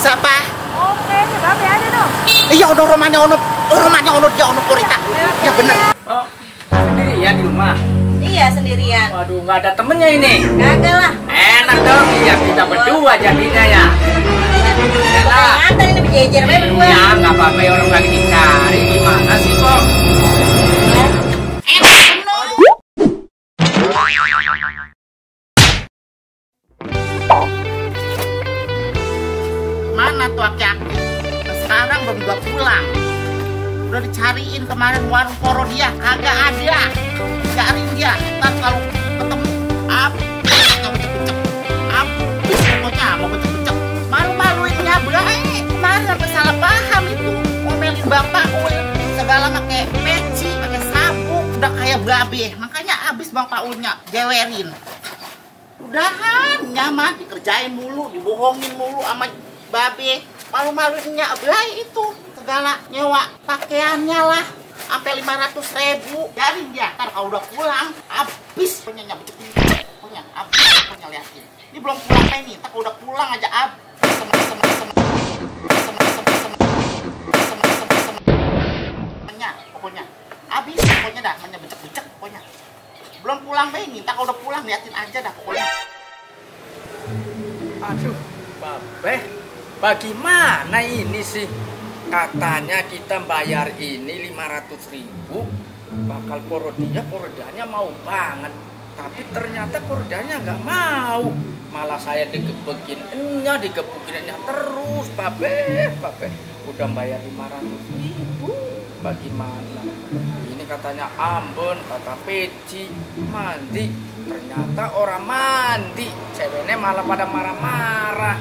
Siapa? Oke, babe ada dong. Iya, rumahnya onut ya onut Purita. Ya bener. Oh, sendirian di rumah? Iya, sendirian. Waduh, nggak ada temennya ini. Kagak lah. Enak dong, ya kita berdua jadinya ya. Enak. Ngantar ini berjejer bae berdua. Ya, nggak apa-apa, orang lagi dicari. Gimana sih kok? Mana tuh aki-aki? Sekarang belum juga pulang. Udah dicariin kemarin warung poro dia, kagak ada. Cariin dia, ntar kalau ketemu habis mau becek-becek. Habis pokoknya mau becek-becek. Malu-maluinnya berai. Kemarin sampai salah paham itu. Ngomelin bapak gue segala pakai peci, pakai sabuk, udah kayak babe. Makanya habis bang Paulnya jewerin. Udahan, nyaman, dikerjain mulu, dibohongin mulu sama babe. Malu-maluinnya berai itu. Segala nyewa pakaiannya lah sampai 500.000. Jadi dia ntar kalau udah pulang habis punya punya habis punya liatin. Ini belum pulang ini, ntar kalau udah pulang aja habis pokoknya habis pokoknya dah punya becek-becek pokoknya. Belum pulang ini, ntar kalau udah pulang liatin aja dah pokoknya. Aduh, Babe, bagaimana ini sih? Katanya kita bayar ini 500.000, bakal porodanya mau banget. Tapi ternyata porodanya nggak mau. Malah saya digebukinnya terus, Babe. Udah bayar 500.000, bagaimana? Ini katanya Ambon, kata Peci, mandi. Ternyata orang mandi, ceweknya malah pada marah-marah.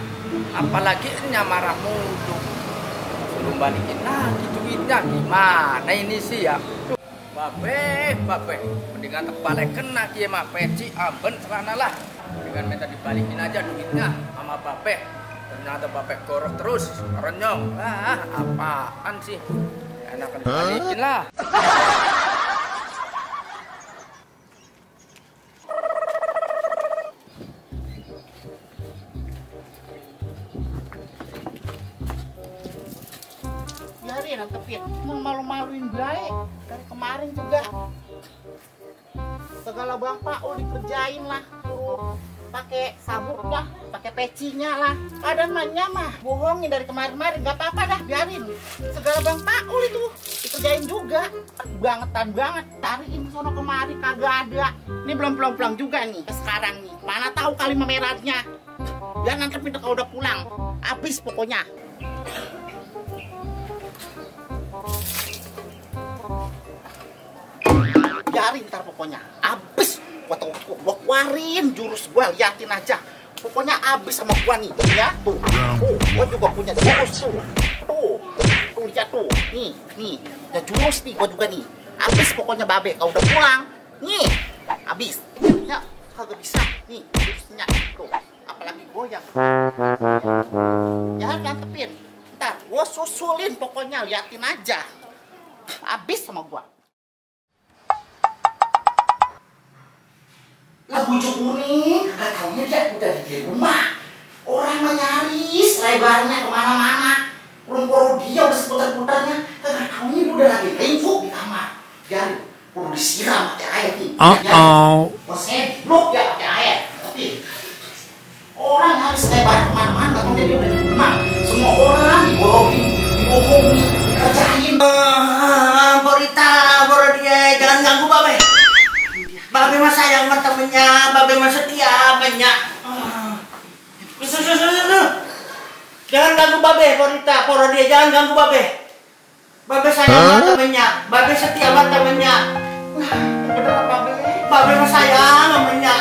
Apalagi marah mulu. Belum balikin lagi duitnya, gimana ini sih ya? Babe, mendingan terbalik kena kia mah Peci, Amben, serana lah. Dengan minta dibalikin aja duitnya sama Babe. Ternyata Babe gorok terus, renyong. Apaan sih? Enakan dibalikin lah. Nantepin, malu-maluin baik dari kemarin juga. Segala bang Paul dikerjain lah, pakai sabuknya, pakai pecinya lah. Keadaannya mah bohongin dari kemarin-kemarin, nggak apa-apa dah, biarin. Segala bang Paul itu dikerjain juga, bangetan banget. Cariin sono kemari kagak ada. Ini belum pulang juga nih sekarang nih. Mana tahu kali memeratnya. Biar nantepin kalau udah pulang, habis pokoknya. Biarin ntar pokoknya abis gua keluarin jurus gua, liatin aja pokoknya abis sama gua nih ya. Tuh gua juga punya jurus tuh lihat tuh nih ya jurus nih gua juga nih. Abis pokoknya babe kalau udah pulang nih abis ya, kagak bisa nih jurusnya tuh, apalagi goyang ya. Nantepin ntar gua susulin pokoknya, liatin aja abis sama gua. Lah bujuk kuning, gak taunya dia udah di rumah. Orang mah nyaris lebarnya kemana-mana. Rumpur dia udah seputar-putarnya. Gak taunya dia udah lagi ringkuk di kamar. Biarin, perlu disiram pakai air nih. Seblok ya pakai air. Tapi orang nyaris lebar kemana-mana. Gak taunya dia udah di rumah. Semua orang dibohongin, dikerjain. Borita, dia jangan ganggu babe. Babe mah sayang sama temennya, babe mah setia banyak. Jangan ganggu babe, Borita, dia jangan ganggu babe. Babe sayang sama temennya, babe setia sama temennya. Bener babe? Babe mah sayang sama temennya,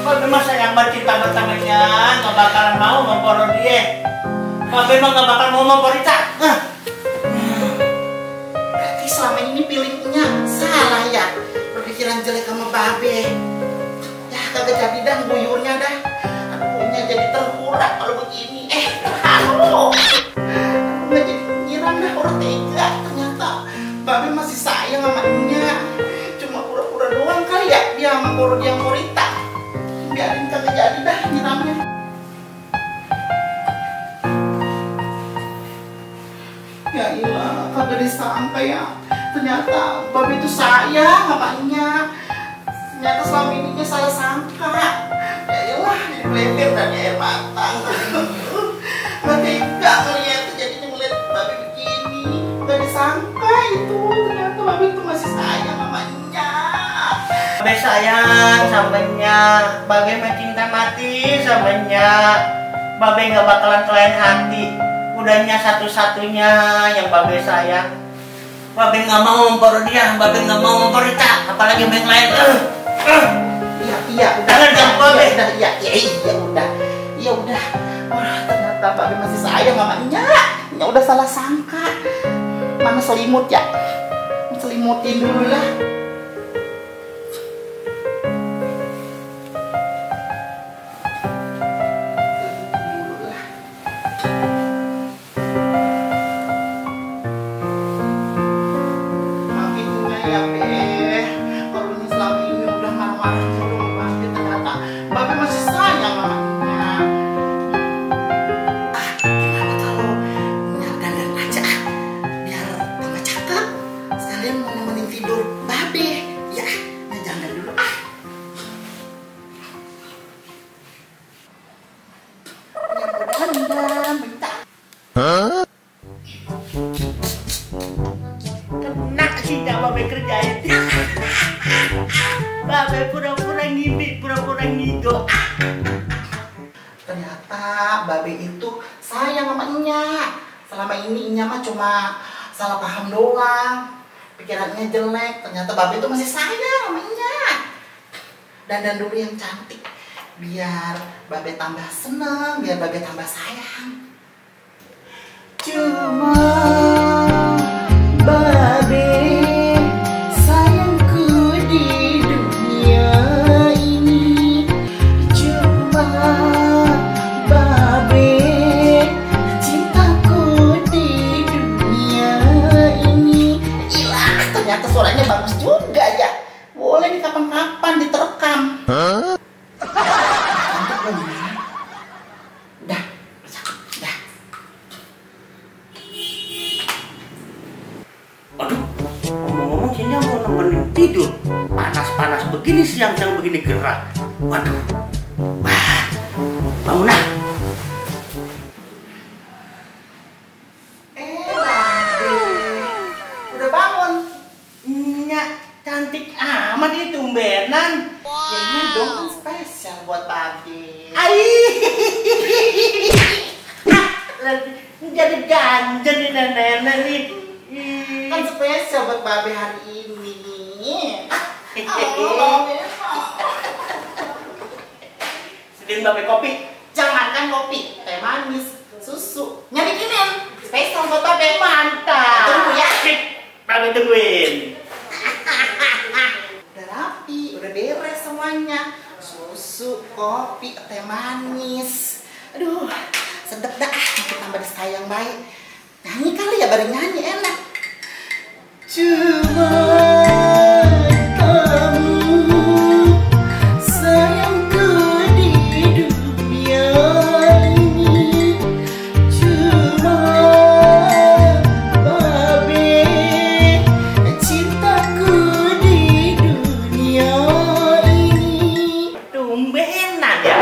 babe mah sayang banget sama temennya, nggak bakalan mau sama dia. Babe mah nggak bakal mau sama Borita. Berarti selama ini pilihnya salah ya. Pikiran jelek sama babe ya, kagak jadi dah guyurnya dah. Aduhnya jadi terkurak kalau begini. Nggak jadi nyiram dah, orang tega. Ternyata babe masih sayang sama nya. Cuma pura-pura doang kali ya dia sama dia Borita. Biarin kagak jadi dah nyiramnya. Ya ilah, kagak disangka ya. Ternyata babe itu sayang sama Nya. Ternyata selama ini Nya salah sangka. Ya ilah, jadi meletir dan air mata. Gak tega ngeliat, jadinya ngeliat babe begini. Gak disangka itu, ternyata babe itu masih sayang sama Nya. Babe sayang sama Nya. Babe mah cinta mati sama Nya. Babe gak bakalan kelain hati. Udahnya satu-satunya yang babe sayang. Babe gak mau memporo dia, babe gak mau memporo Ita, apalagi yang lain. Iya, udah, babe. Iya udah. Wah, ternyata babe masih sayang sama Nya. Nya udah salah sangka. Mana selimut ya? Selimutin dulu lah. Kena sih babe kerjain. Babe pura-pura ngimpi, pura-pura ngigo. Ternyata babe itu sayang sama Nya. Selama ini Nya mah cuma salah paham doang. Pikirannya jelek. Ternyata babe itu masih sayang sama Nya. Dandan dulu yang cantik. Biar babe tambah seneng, biar babe tambah sayang. Cuma babe sayangku di dunia ini. Cuma babe cintaku di dunia ini. Gila, ternyata suaranya bagus juga ya. Boleh nih kapan-kapan diterekam. Cantik belum ya? Udah, cakep, udah. Aduh, ngomong-ngomong sini mau nemenin tidur. Panas-panas begini, siang-siang begini gerah. Waduh, wah, bangun ah. Babe, udah bangun. Nya, cantik amat ini tumbenan. Ya ini dong kan spesial buat babe. Jadi ganjen nih nenek nih. Kan spesial buat babe hari ini. Sediain babe kopi. Jangankan kopi, teh manis, susu. Nya bikinin spesial buat babe. Mantap. Tunggu ya. Sip, babe tungguin. Udah rapi, udah beres semuanya. Susu, kopi, teh manis. Aduh, sedep dah. Nanti tambah disayang baik. Nyanyi kali ya, bareng nyanyi enak. Cuma kamu sayangku di dunia ini. Cuma babe cintaku di dunia ini. Tumbenan ya.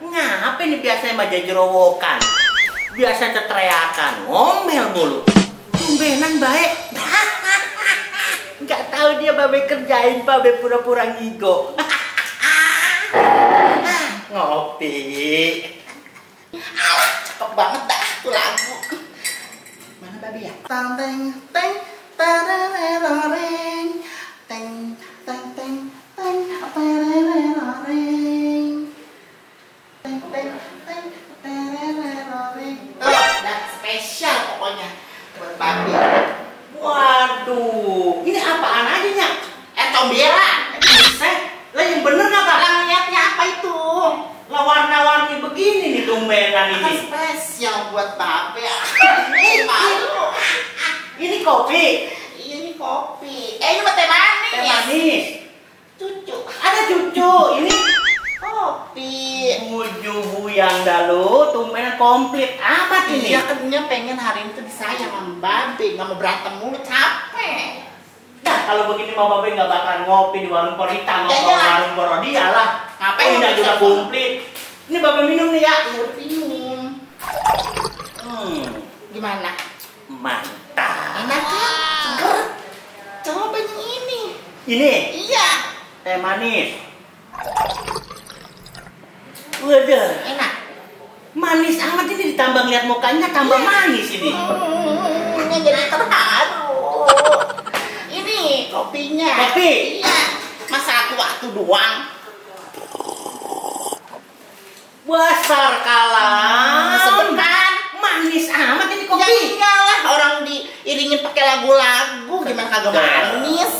Ngapa nih biasanya mah jerowokan? Biasa teriakan, ngomel mulu. Tumbenan baik. Nggak tahu dia babe kerjain, babe pura-pura ngigo. Ngopi. Alah, cakep banget dah tuh lagu. Mana babi ya? Tang teng teng tarareroreng. Teng teng teng teng tarareroreng. Teng teng teng tarareroreng. Oh, dan spesial pokoknya buat babi. Waduh, ini apaan aja Nya? Comberan. Lah yang bener nggak Kak? Lah ngeliatnya apa itu? Lah warna-warni begini nih tumbenan Kan ini. spesial buat babe. Malu. Ini kopi. Iya, ini kopi. Ini mah teh manis. Teh manis. Cucu. Ada cucu. Ini. Oh, kopi. Buju yang dalu, tumben komplit amat ini. Iya katanya pengen hari ini tuh disayang sama Babe, nggak mau berantem mulu, capek. Nah, kalau begini mau Babe nggak bakalan ngopi di warung Porita, mau Ya, ke ya. warung Porodia lah. Ngapain Udah bisa juga sama? komplit. Ini Babe minum nih ya. Udah minum. Gimana? Mantap. Enak ya? Seger. Coba yang ini. Ini Iya. teh manis. Waduh, Enak. manis amat ini, ditambah lihat mukanya tambah manis ini. Ini jadi terharu. Ini kopinya. Kopi? Iya. Masa aku waktu doang. Besar kalah. Sebentar. Manis amat ini Ya kopi. iyalah, orang diiringin pakai lagu-lagu, gimana kagak manis?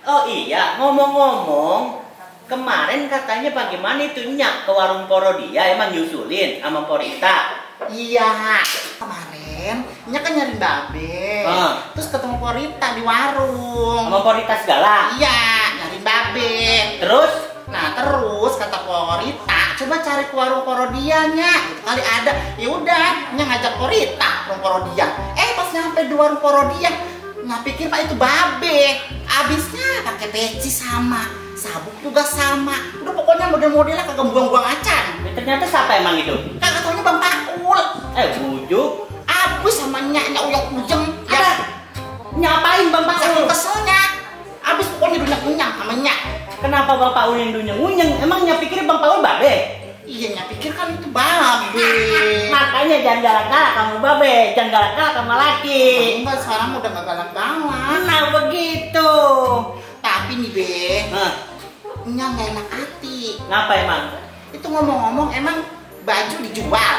Oh iya, ngomong-ngomong, kemarin katanya bagaimana itu Nyak ke warung Porodia, emang nyusulin sama Porita? Iya, kemarin Nya kan nyari Babe, terus ketemu Porita di warung. Sama Porita segala? Iya, nyari Babe. Terus? Nah terus kata Porita, coba cari ke warung Porodia Nya, gitu kali ada. Ya udah, Nya ngajak Porita ke warung Porodia. Pas nyampe di warung Porodia, Nya pikir Pak itu Babe. Abisnya pakai peci sama, sabuk juga sama. Udah pokoknya model-modelnya kagak buang-buang acan. Ternyata siapa emang itu? Kagak taunya Bang Pakul. Bujuk. Abis sama Nya uyang-uyang. Ya, nyapain Bang Saking Paul? keselnya. Abis pokoknya dunyang-dunyang sama Nya. Kenapa Bang Paul yang dunyeng-unyeng? Emangnya pikir Bang Paul Babe? Iya, Nya pikir kan itu Babe. Makanya jangan galak-galak kamu Babe, jangan galak-galak sama laki. Enggak, sekarang udah gak galak-galak. Nah begitu. Tapi nih Be, Hah, Nya gak enak hati. ngapa emang? Itu ngomong-ngomong emang baju dijual.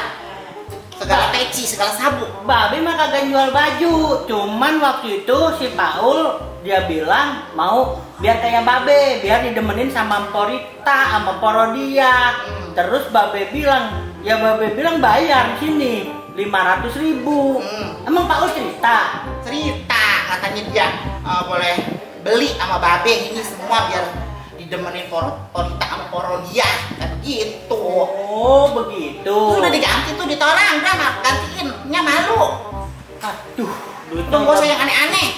Segala peci, segala sabuk. Babe mah kagak jual baju, cuman waktu itu si Paul dia bilang mau biar kayak Babe, biar didemenin sama Porita, sama Porodia. Terus Babe bilang, ya Babe bilang bayar di sini 500.000. Emang Paul cerita? Cerita katanya dia boleh beli sama Babe ini semua biar didemenin Porita sama Porodia. Kayak begitu. Oh begitu. Udah diganti tuh ditorang, udah gantiin. Nya malu. Aduh, duitnya Tunggu saya yang aneh-aneh.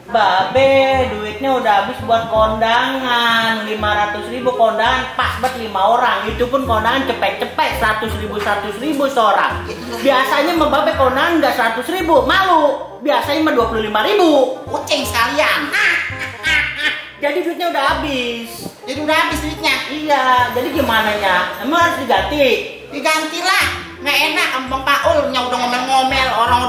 Babe, duitnya udah habis buat kondangan 500.000 kondangan pas buat 5 orang. Itu pun kondangan cepet-cepet 100.000 seorang. Biasanya mah Babe kondangan nggak 100.000, malu. Biasanya mah 25.000. Kucing sekalian. Jadi duitnya udah habis. Jadi udah habis duitnya. Iya, jadi gimana nya? Emang harus diganti? Digantilah. Nggak enak sama Bang Paul. Nya udah ngomel-ngomel, orang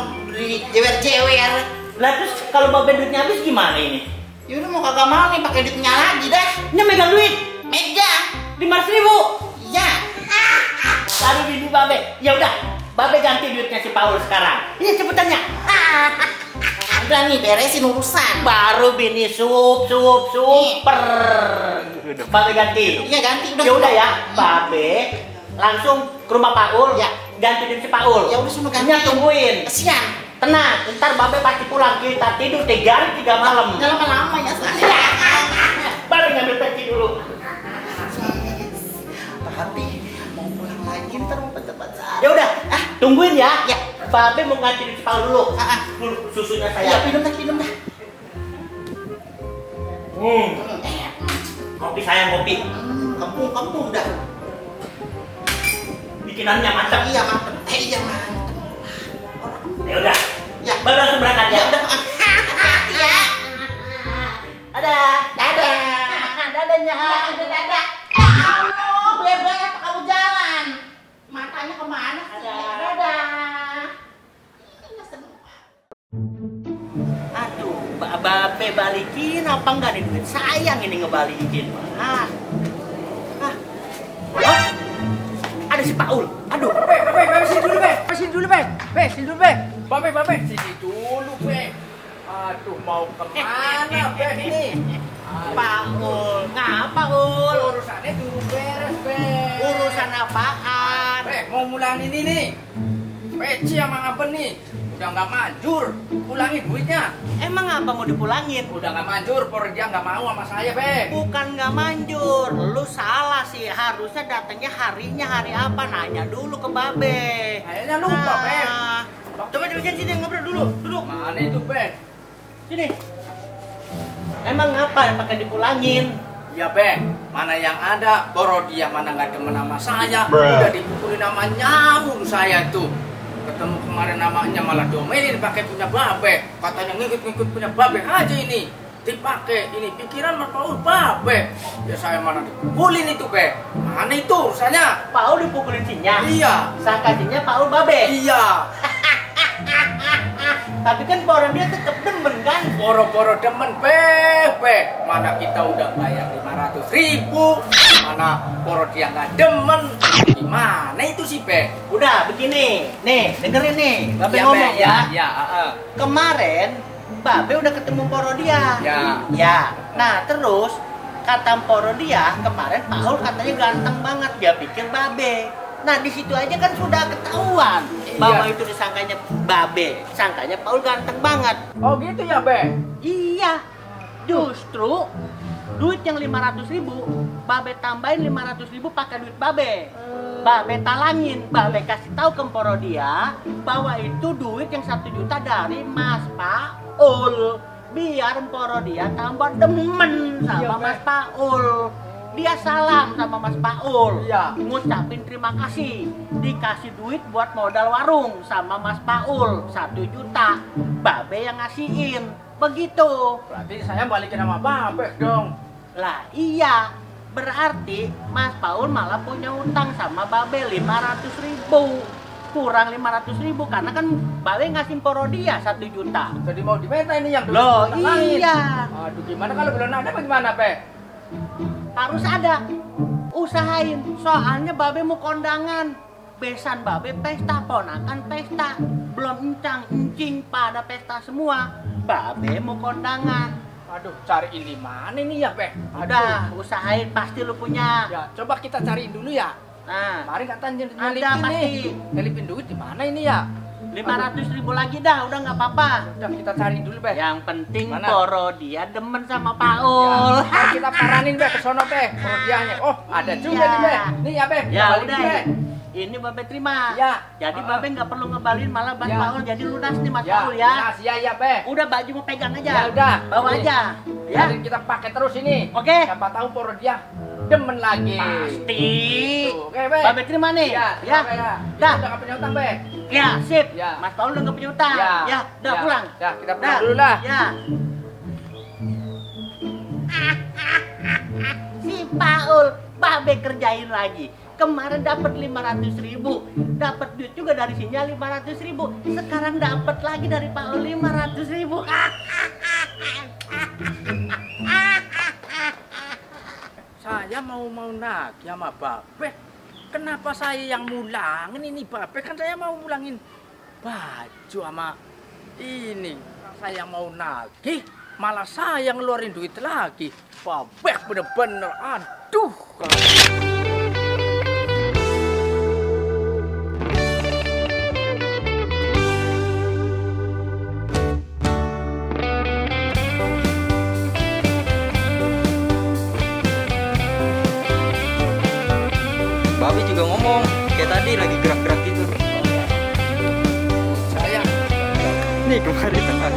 jewer-jewer. Lah terus kalau Babe duitnya habis gimana ini? Yaudah mau kagak mau nih pakai duitnya lagi dah. Nya megang duit Megang. 500.000. Iya. Taruh di Babe. Ya udah, Babe ganti duitnya si Paul sekarang. Iya cepetannya. Udah nih beresin urusan. Baru bini super. Babe ganti. Iya ganti udah. Ya udah ya, Babe langsung ke rumah Paul. Ya. Ganti duit si Paul. Ya udah suruh ganti. Nya tungguin. Kesian. Tenang, ntar Babe pasti pulang. Kita tidur 3 hari 3 malam. Jangan lama-lama ya saya. Babe ngambil peci dulu. Tapi mau pulang lagi ntar mau baca-baca. Ya udah, tungguin ya. Ya. Babe mau ganti duit si Paul dulu. Dulu susunya Ya saya. minum dah. Kopi saya kopi. Kampung dah. Bikinannya mantap. Iya mantep. Iya mantep. Ya udah. Ya. Babe langsung berangkat ya. Ya udah. Ya. Dadah. Dadah. Dadanya. Dadah. Allah, bebe kamu jalan. Matanya kemana sih? Dadah. Aduh, Babe balikin apa enggak nih duit? Sayang ini ngebalikin. Ada si Paul. Aduh. Be, sini dulu, Be. Sini dulu, Be. Sini dulu, Be. Babe, sini dulu, Be. Aduh, mau kemana, Be, ini? Paul, ngapa Ul? Urusannya dulu beres, Be. Urusan apaan? Be, mau mulan ini nih. Peci sama apa nih? Udah nggak manjur, pulangin duitnya. Emang apa mau dipulangin? Udah nggak manjur, Porodia nggak mau sama saya, Be. Bukan nggak manjur, lu salah sih. Harusnya datangnya harinya hari apa? Nanya dulu ke Babe. Kayaknya lupa, Be. Coba sini ngobrol dulu, duduk. Mana itu, Be? Sini. Emang apa yang pakai dipulangin? Ya, Be. Mana yang ada, Porodia mana nggak demen sama saya. Udah dipukulin sama nyamuk saya tuh. Ketemu kemarin namanya malah domelin pakai punya Babe. Katanya ngikut-ngikut punya Babe aja ini. Dipakai ini pikiran Mas Paul Babe. Ya saya mana dipukulin itu, Be. Mana itu urusannya? Paul dipukulin Sinya? Iya. Sangkasinya Paul Babe? Iya. Tapi kan Porodia tetep demen kan? Boro-boro demen, Be. Mana kita udah bayar 500.000. Mana Porodia nggak demen. Gimana itu sih, Be? Udah begini, nih dengerin nih, Babe Ya, ngomong Be. ya. Ya, Kemarin Babe udah ketemu Porodia. Ya. Ya. Nah terus kata Porodia kemarin Paul katanya ganteng banget, dia pikir Babe. Nah di situ aja kan sudah ketahuan bahwa itu disangkanya Babe, sangkanya Paul ganteng banget. Oh gitu ya, Be? Iya, justru duit yang 500.000 Babe tambahin 500.000 pakai duit Babe. Babe talangin, Babe kasih tahu ke Porodia bahwa itu duit yang 1 juta dari Mas Paul. Biar Porodia tambah demen sama Iya, Be. Mas Paul. Dia salam sama Mas Paul, Iya. ngucapin terima kasih, dikasih duit buat modal warung sama Mas Paul 1 juta, Babe yang ngasihin, begitu. Berarti saya balikin sama Babe dong. Lah iya, berarti Mas Paul malah punya utang sama Babe 500.000, kurang 500.000 karena kan Babe ngasih Porodia 1 juta. Jadi mau diminta ini yang dulu. Loh Tenangin. iya, Aduh, gimana kalau belum ada bagaimana, Be? harus ada, usahain, soalnya Babe mau kondangan. Besan Babe pesta, ponakan pesta, belum encang-encing pada pesta semua. Babe mau kondangan. Aduh, cariin di mana ini ya, Be? Udah, usahain, pasti lu punya. Ya, coba kita cariin dulu ya. Nah, Kemarin katanya Ada, nyelipin nih. pasti. Nyelipin duit di mana ini ya? 500.000 lagi dah, udah nggak apa-apa. Udah kita cari dulu, Be. Yang penting Mana? Porodia demen sama Paul. Ya, ntar kita paranin, Be, ke sono, Be. Perodianya. Oh, ada juga Iya. nih, Be. Nih ya, Be. Ya Balikin, udah, Be. ini Babe terima. Ya. Jadi Babe nggak perlu ngebalin, malah Mas Ya. Paul jadi lunas nih Mas Ya, Paul ya. lunas, ya, Be. Udah baju mau pegang aja. Ya udah. Bawa Ini. aja. Ya. Biarin kita pakai terus ini. Oke. Siapa tahu Porodia demen lagi. Pasti. Gitu. Oke, Be. Babe terima nih. Ya, Ya. Be, ya. Dah. Kita udah gak punya utang, Be. Ya, sip. Ya. Mas Paul udah nggak punya utang. Ya. Ya, udah Ya. pulang. Ya, kita pulang Dah. dulu lah. Ya. Si Paul, Babe kerjain lagi. Kemarin dapat 500.000, dapat duit juga dari Sinya 500.000. Sekarang dapat lagi dari Paul 500.000. Saya mau nagih sama Babe. Kenapa saya yang mulangin ini, Babe? Kan saya mau mulangin baju sama ini. Saya mau nagih, malah saya ngeluarin duit lagi. Babe bener-bener, aduh. Babe juga ngomong, kayak tadi lagi gerak-gerak gitu. Saya Nih kemarin tengah